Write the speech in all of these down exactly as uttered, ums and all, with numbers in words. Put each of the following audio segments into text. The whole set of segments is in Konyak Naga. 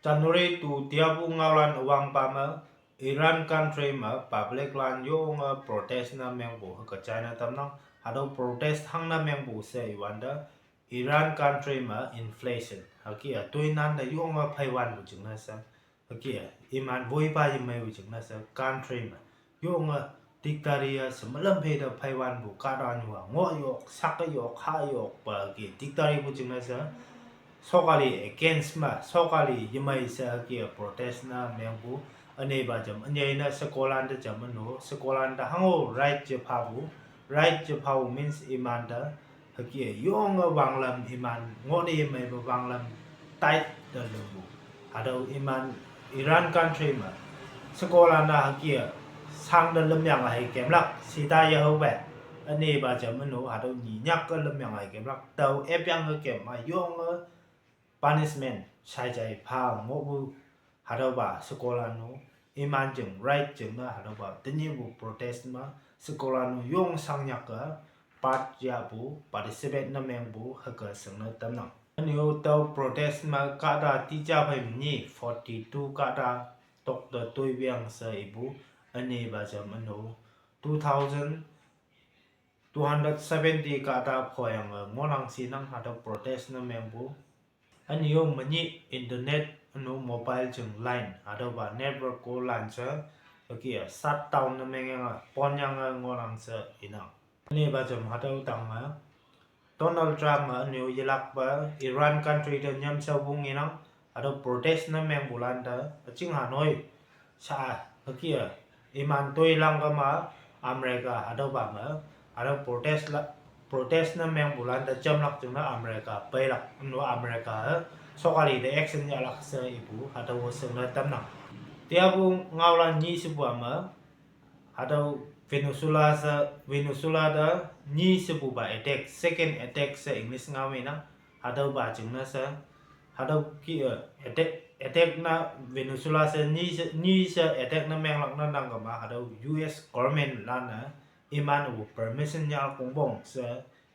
January tu tiapu ngaolan üwangpa me Iran country me public lan yonge protest ne mengpu hüke china tamnang. Hatüo protest hangne mengpu she iwante Iran country me inflation hüke-a toinan te yonge pheiwanpu jingne she, hüke-a iman woipa yemeipu jingne she country me yonge dictator-a shemelam phei te pheiwanpu kahtanyuwa ngoh yok, sak yok, ha yokpa hüke dictator-pu jingne she sokali against me, sokali yemei she hüke protest ne mengpu, ünepa jam ünyei ne shekolan te jam üno, shekolan te hango right jephapu, right jephapu means imante hüke yonge wanglam iman ngohne yemeipe wanglam tight te lümpu. Hatüo iman Iran country me shekolan-a hüke shangte lümyange hei kemlak shita yehaope, ünepa jam üno hatüo nyinyak-e lümyange hei kemlak tao epyange kem ma yonge punishment shaijai pha ngohpu, hatüopa shekolan-o iman jing right jingne hatüopa tenyihpu protest me shekolan-o yong shangnyak-e part yahpu participate ne mengpu hüke shingne tamnang. Ünyo tüo protest me kahta tija phei menyih forty-two kahta tokte toiwang she ipu, ünepa jam üno two thousand two hundred seventy kahta phoyange ngohnang shinang hatüo protest ne mengpu. Ünyo menyih internet üno mobile jing line hatüopa network-o lan she hüke-a shutdown ne mengyange ponyange ngohnang she inang. Ünepa jam hatüo tange Donald Trump-e ünyo yelakpe Iran country te nyamshaopu ngenang, hatüo protest ne mengpulan te üching hanoi sha hüke-a iman toilang kema America hatüopa me hatüo protest la, protest ne mengpulan te jamlak jingne America peilak, üno America-e sokali te action yahlak she ipu hatüo shingne tamnang. Tiapu ngaolan nyi shepu-a me hatüo Venezuela she, Venezuela te nyi shepupa attack, second attack she English ngao me nang, hatüopa jingne she, hatüo kih-e attack, attack ne Venezuela she nyi she, nyi she attack ne menglak ne nang kema hatüo U S government lan-e iman-o permission yah kongpong she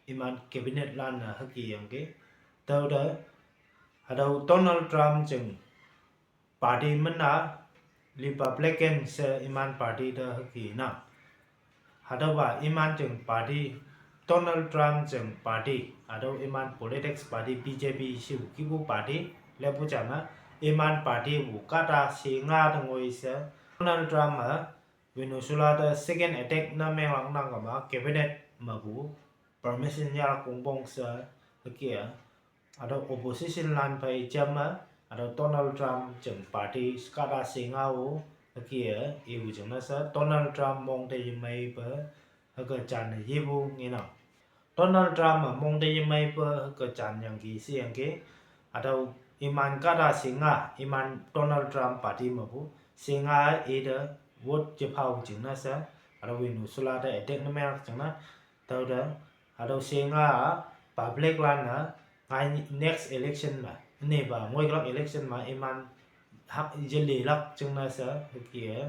iman cabinet lan-e hüke yangki. Tüote hatüo Donald Trump jing party mena Republican she iman party te hüke nang. Hatüopa iman jing party, Donald Trump jing party, hatüo iman politics party B J P shepu kihpu party leppu jame, iman partypu kahta shinga te ngoi she Donald Trump-e Venezuela te second attack ne menglak nang kema cabinet mepu permission yahlak kongpong she hüke-a hatüo opposition lan phei jamme, hatüo Donald Trump jing party kahta shinga-o hüke-e ipu jingne she Donald Trump mong te yemeipe hüke janne yepu ngenang. Donald Trump-e mong te yemeipe hüke janyangki sheyangki, hatüo iman kahta shinga, iman Donald Trump party mepu shinga ite vote jephao jingne she, hatüo Venezuela te attack ne menglak jingne, tüote hatüo shinga public lan-e ngai next election me, ünepa ngoiklak election me iman hak yelelak jingne she hüke-e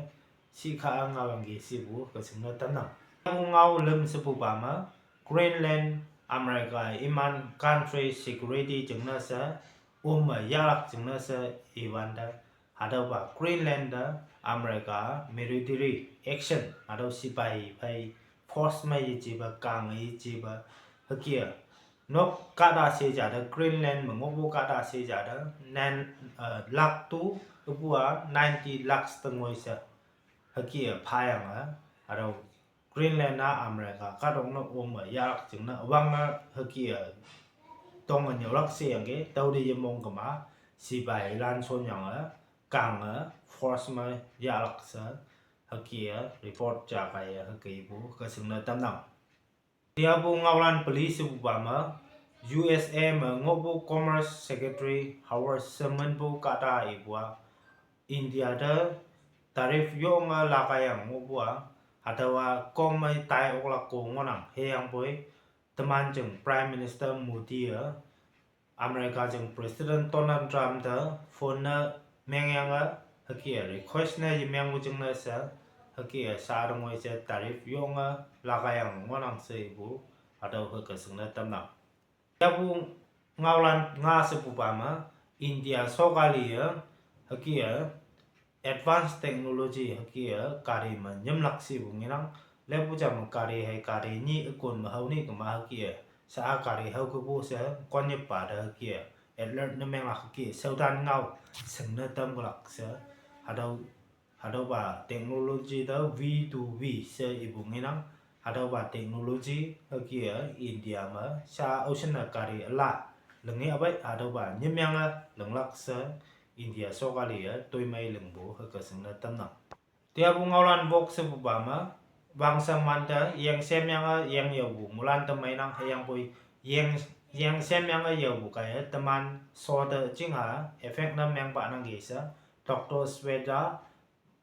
shikha ngaoyangki shepu hüke shingne tamnang. Ngao lüm shepupa me Greenland, America iman country security jingne she ome yahlak jingne she iwante, hatüopa Greenland te America military action hatüo sipai phei force me yejepa kange yejepa hüke-a nok kahta she ja te Greenland me ngohpu kahta she ja te nan, eh, lakh tu üpu-a ninety lakhs te ngoi she hüke-e phayange, hatüo Greenland-a America kahtok ne ome yahlak jingne üwange hüke-e tonge nyüolak sheyangki, tüote yemong kema sipai lan shonyange kange force me yahlak she hüke-e report ja kaiye hüke ipu hüke shingne tamnang. Tiapu ngaolan peli shepupa me U S A me ngohpu Commerce Secretary Howard Schultz pu kahta ipu-a India te tariff yonge lakaiyang ngohpu-a, hatüowa kom me tai oklak ko ngohnang hüyangpoi teman jing Prime Minister Modi-e America jing President Donald Trump te phone ne mengyange hüke-e request ne yemengpu jingne she hüke-e sha te ngoi she tariff yonge lakaiyang ngohnang she ipu hatüo hüke shingne tamnang. Yapu ngaolan nga shepupa me India sokali-e hüke-a advanced technology hüke-a gari me nyümlak shepu ngenang. Lepu jam gari hei gari nyi ükon me hao ni kema hüke-a, sha-a gari hao kepu she konnyüpa te hüke-a alert ne menglak hüke shaotan ngao shingne tamlak she, hatüo hatüopa technology te V two V she ipu ngenang. Hatüopa technology hüke-a India me sha ocean-e gari üla linge apei hatüopa nyimyange linglak she India sokali-e toimei lingpu hüke shingne tamnang. Tiapu ngaolan wok shepupa me, wangshe mante yeng semyange yeng yaopu moilan te meinang hüyangpoi, yeng yeng semyange yaopu kaiye teman sho te chingha effect ne mengpa nangki she, Doctor Sweta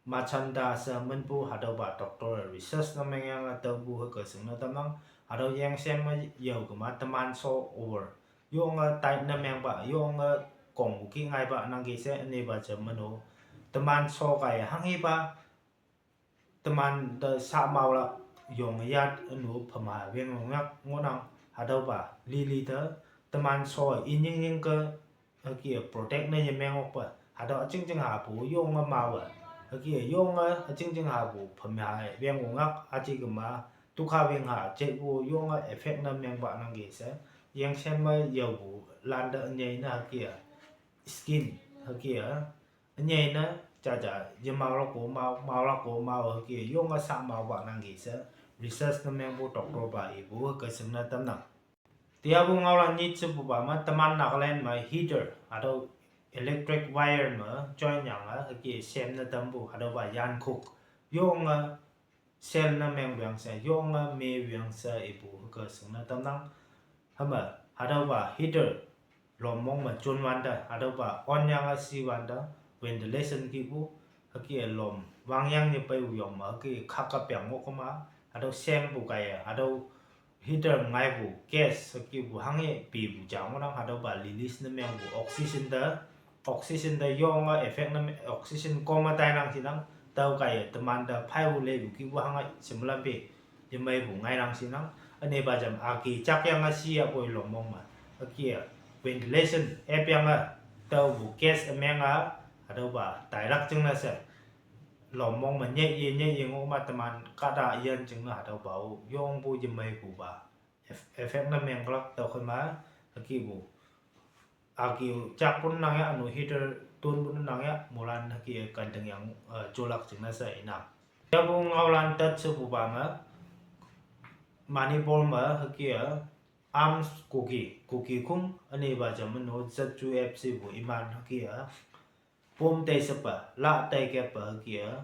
Machanda she minpu hatüopa doctor research ne mengyange tüopu hüke shingne tamnang. Hatüo yeng sem me yao kema teman sho over yonge tight ne mengpa yonge kongpu ki ngaipa nangki she ünepa jam meno. Teman sho kaiye hanghepa teman te sha maolak yonge yat ünu phema weng ngohnyak ngohnang. Hatüopa lili te teman sho-e inying nyingke hüke-a protect ne yemeng okpe hatüo üching ching hapu yonge maowe, hüke-a yonge üching ching hapu phema weng ngohnyak aji kema tukha weng ha jepu yonge effect ne mengpa nangki she, yeng sem me yaopu lante ünyei ne hüke-a skin hüke-a ünyei ne jaja yemaolak-o mao, maolak-o mao hüke yonge sha maopa nangki she research ne mengpu doctor pa ipu hüke shingne tamnang. Tiapu ngaolan nyit shepupa me teman Nagaland me heater hatüo electric wire me join yange hüke sem ne tampu hatüopa yankhok yonge sel ne mengpu yang she yonge mewang she ipu hüke shingne tamnang. Hüme hatüopa heater lom mong me jonwante hatüopa on yange shiwante ventilation kihpu hüke lom wangyang nyepeipu yong me hüke khak kapyang ngoh kema, hatüo sempu kaiye hatüo heater ngaipu gas hükepu hanghe pipu ja ngohnang. Hatüopa release ne mengpu oxygen te, oxygen te yonge effect ne me oxygen kome tainang shinang. Tüo kaiye teman te phaipu leipu kihpu hanghe shemlam pe yemeipu ngainang shinang. Ünepa jam aki jak yange shi yapoi lom mong me, hüke-a ventilation epyange tüopu gas ümeng-a hatüopa tailak jingne she lom mong me nyeiye nyeiye ngoh ma teman kahta üyin jingne hatüopa-o yongpu yemeipupa effect ne menglak tüokhei ma hükepu aki jakpu nang ya ünu heater tonpu nang ya moilan hüke kanting yang jolak jingne she inang. Tiapu ngaolan tat shepupa me Manipur me hüke-a arms Kuki, Kuki khong ünepa jam meno Z U F shepu iman hüke-a pom tei shepa la tei kepa hüke-a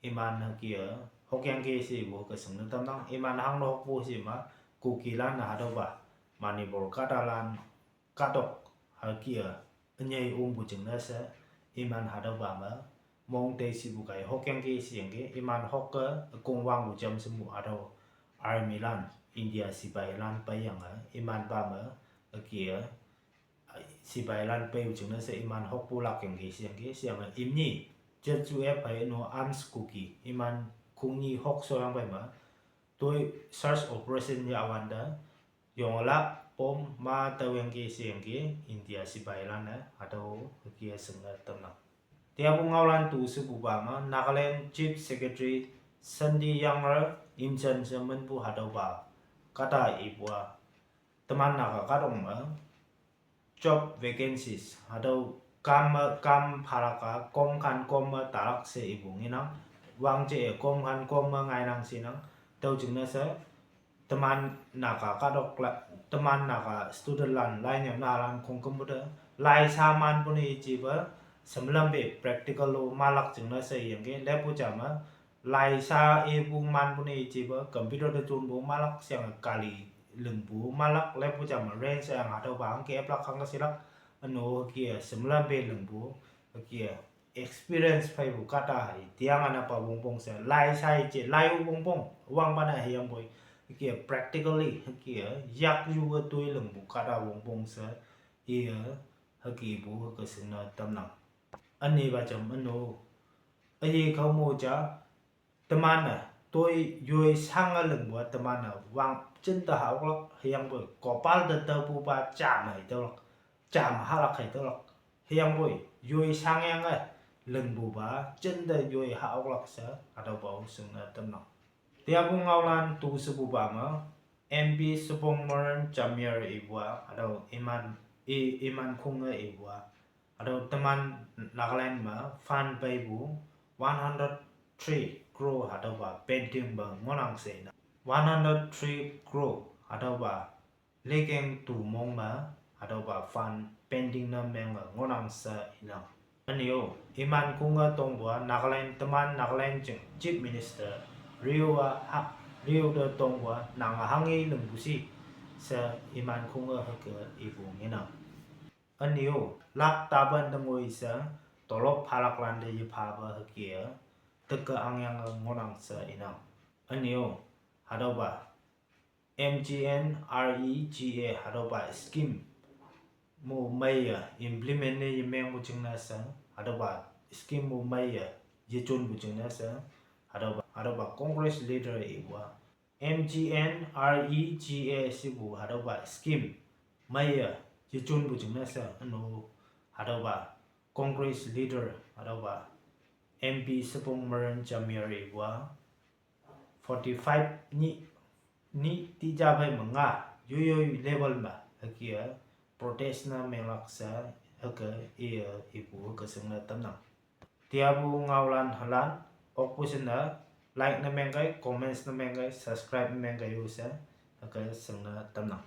iman hüke-a hokyangki shepu hüke shingne tamnang. Iman hangne hokpu she ma Kukilan-e hatüopa Manipur kahtalan kahtok hüke-a ünyei ongpu jingne she iman hatüopa me mong tei shepu kaiye hokyangki sheyangki iman hokke ükong wangpu jam she mu hatüo armylan, India sipailan peiyange imanpa me hüke-a sipailan peipu jingne she iman hokpu lakyangki sheyangki sheyange imni Z U F hei ünu arms Kuki iman khongni hok shoyang pei me toi search operation yahwante yonglak pom ma tüoyangki sheyangki India sipailan-e hatüo hüke shingne tamnang. Tiapu ngaolan tu shepupa me Nagaland Chief Secretary Sandy Yangre imshan she minpu hatüopa kahta ipu-a teman Naga kahtok me job vacancies hatüo kam me kam phalak-a komkhan kom me talak she ipu ngenang. Wangje-e komkhan kom me ngainang shinang. Tüo jingne she teman Naga kahtok la, teman Naga studentlan lai nyüo nahalan khongkümpu te lai sha manpu ne ijepe shemlam pe practical-o malak jingne she yangki lepu jam me lai sha ipu manpu ne ijepe computer te jonpu malak sheyange kali lingpu malak lepu jam me range yang hatüopa hangke aplak hangke shilak ünu hüke-a shemlam pe lingpu hüke-a experience pheipu kahta hei tiang ane pa wongpong she lai sha ije lai-o wongpong wangpa ne hüyangpoi hüke-a practically hüke-a yakyu-e toi lingpu kahta wongpong she iye hükepu hüke shingne tamnang. Ünepa jam ünu üye khao mo ja teman-e toi yoi shange lingpu-a teman-e wang jinte haoklak hüyangpoi kopal te taopupa jam hei tüolak, jam halak hei tüolak hüyangpoi yoi shangyange lingpupa jinte yoi ha oklak she hatüopa-o shingne tamnang. Teapu ngaolan tu shepupa me, M P Supongmeren Jamir ipu-a, hatüo iman, i, iman khunge ipu-a, hatüo teman Nagaland me fund peipu one hundred three crore hatüopa pending pe ngohnang she inang. One hundred three crore hatüopa lekeng tu mong me hatüopa fund pending ne menge ngohnang she inang. Ünyo, iman khunge tongpu-a Nagaland, teman Nagaland jing Chief Minister Rio-a ha, Rio te tongpu-a nange hanghe lingpu shi she iman khunge hüke ipu ngenang. Ünyo, lak tapan te ngoi she tolop phalaklan te yephape hüke-a teke angyange ngohnang she inang. Ünyo, hatüopa M G N R E G A hatüopa scheme mo meiye implement ne yemengpu jingne she, hatüopa scheme mo meiye yejonpu jingne she, hatüopa, hatüopa Congress leader ipu-a, M G N R E G A shepu hatüopa scheme meiye yejonpu jingne she, üno, hatüopa Congress leader hatüopa M P Supongmeren Jamir ipu-a forty-five nyih, nyih tija phei me nga, yoiyoi level me hüke-a protest ne menglak she hüke iye ipu hüke shingne tamnang. Teapu ngaolan halan, okpu shinne like ne mengkei, comments ne mengkei, subscribe ne mengkei-o she hüke shingne tamnang.